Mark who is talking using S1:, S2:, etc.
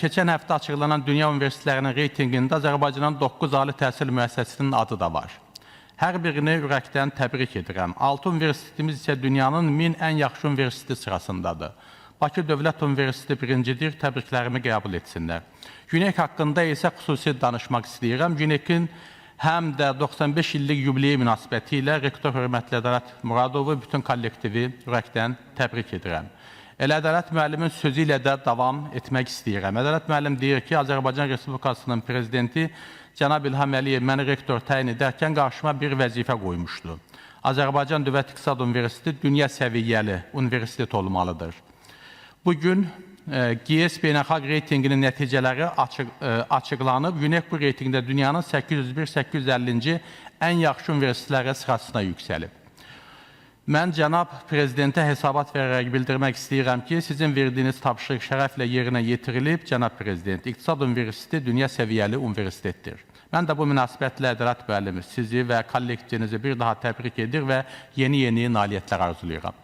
S1: Keçən həftə açıqlanan dünya universitetlərinin reytinqində Azərbaycanın 9 ali təhsil müəssisəsinin adı da var. Hər birini ürəkdən təbrik edirəm. 6 universitetimiz isə dünyanın 1000 ən yaxşı universiteti sırasındadır. Bakı Dövlət Universiteti birincidir, təbriklərimi qəbul etsinlər. UNEC haqqında isə xüsusi danışmaq istəyirəm. UNEC-in həm də 95 illik yubileyi münasibəti ilə rektor hörmətli Ədalət Muradovu, bütün kollektivi ürəkdən təbrik edirəm. Elə Ədalət müəllimin sözü ilə də davam etmək istəyirəm. Ədalət müəllim deyir ki, Azərbaycan Respublikasının prezidenti cənab İlham Əliyev məni rektor təyin edərkən qarşıma bir vəzifə qoymuşdu. Azərbaycan Dövlət İqtisad Universiteti dünya səviyyəli universitet olmalıdır. Bugün GS beynəlxalq reytinqinin nəticələri açıqlanıb. UNEC bu reytinqdə dünyanın 801-850-ci ən yaxşı universitetləri sırasına yüksəlib. Mən cənab prezidentə hesabat verərək bildirmək istəyirəm ki, sizin verdiyiniz tapşırıq şərəflə yerinə yetirilib, cənab prezident, İqtisad Universiteti dünya səviyyəli universitetdir. Mən də bu münasibətlə Ədalət müəllimi sizi və kollektivinizi bir daha təbrik edir və yeni-yeni nailiyyətlər arzulayıram.